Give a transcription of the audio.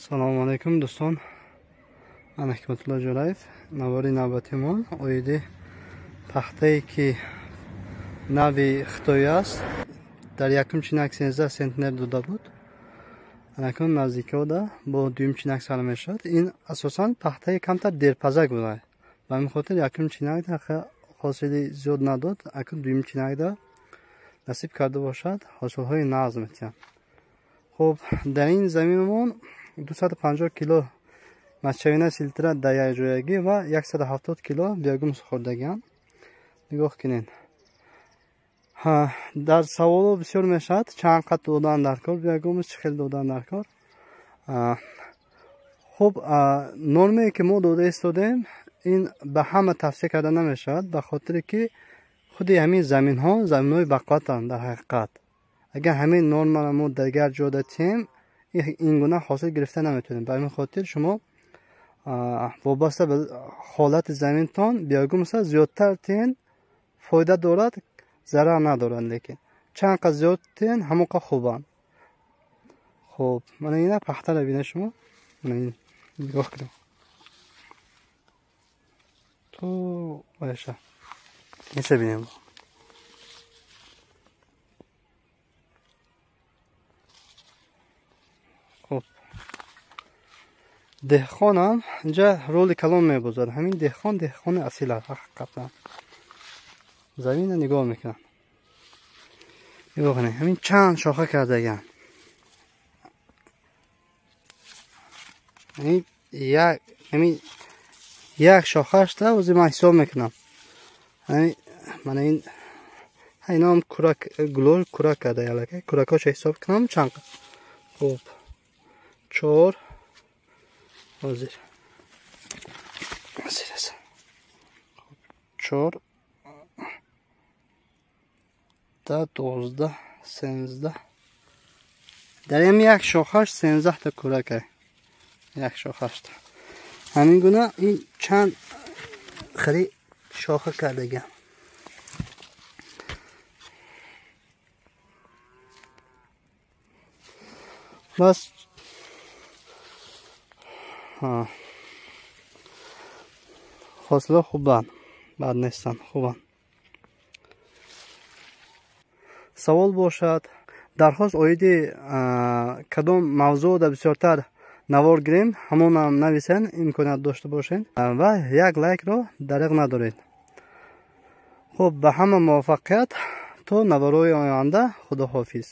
Салому алайкум дӯстон. Ман Ҳикматулло Ҷӯраев. Навори навбатимон оиди пахтае ки нави хитоӣ аст. Дар якум чинак 13 сентнер дода буд. Анакун наздикиода бо дуюм чинак сар мешавад. Ин асосан пахтаи камтар дерпазак буда. Ба ҳамин хотир якум чинак ҳосили зиёд надод. Акун дуюм чинакда насиб карда бошад, ҳосилҳои нағз метиҳанд. Хуб, дар ин заминмон 250 кило мочевина селитра дар якҷоягӣ ва 170 кило биогумус хӯрдагианд. Нигоҳ кунед. Дар саволо бисёр мешавад, чанд қат додан дар кор биогумус, чӣ хел додан дар кор. Хуб, нормае ки мо дода истодем, ин ба ҳама тавсия карда намешавад, ба хотире ки худи ҳамин заминҳо заминҳои бақувватанд дар ҳақиқат. Агар ҳамин нормаро мо дигар ҷо датем, ин гуна ҳосил гирифта наметавонем. Ба ҳамин хотир шумо вобаста ба ҳолати заминтон биогумуса зиёдтар тиҳен, фоида дорад, зарар надорад, лекин чанд қад зиёд тиҳен, ҳамон қад хубанд. Хуб, мана ина пахтаро бинед шумо. Мана ин нигоҳ кунед. То вайша. Инша бинем. Хуб, деҳқонам инҷа роли калон мебозад. Ҳамин деҳқон деҳқони асил аст ҳақиқатан. Заминро нигоҳ мекунад. Нигоҳ кунед, ҳамин чанд шоха кардаган. Ҳамин як шохаашта ози ман ҳисоб мекунам. Мана ин инам курак гулол курак карда ялака. Куракҳошо ҳисоб кунам чанд. Хуб, 4 ҳозир. Ҳозир аст. 4 10 12 13. Дар ҳамин як шохаш 13 та курак аст. Як шохашта. Ҳамин гуна ин чанд хеле шоха кардагиам. Бас ҳосилҳо хубанд, бад нестанд, хубанд. Савол бошад, дархост оиди кадом мавзӯъ бисёртар навор гирем, ҳамонам нависен, имконият дошта бошед ва як лайкро дариқ надоред. Хуб, ба ҳама муваффақият, то наворҳои оянда. Худоҳофиз.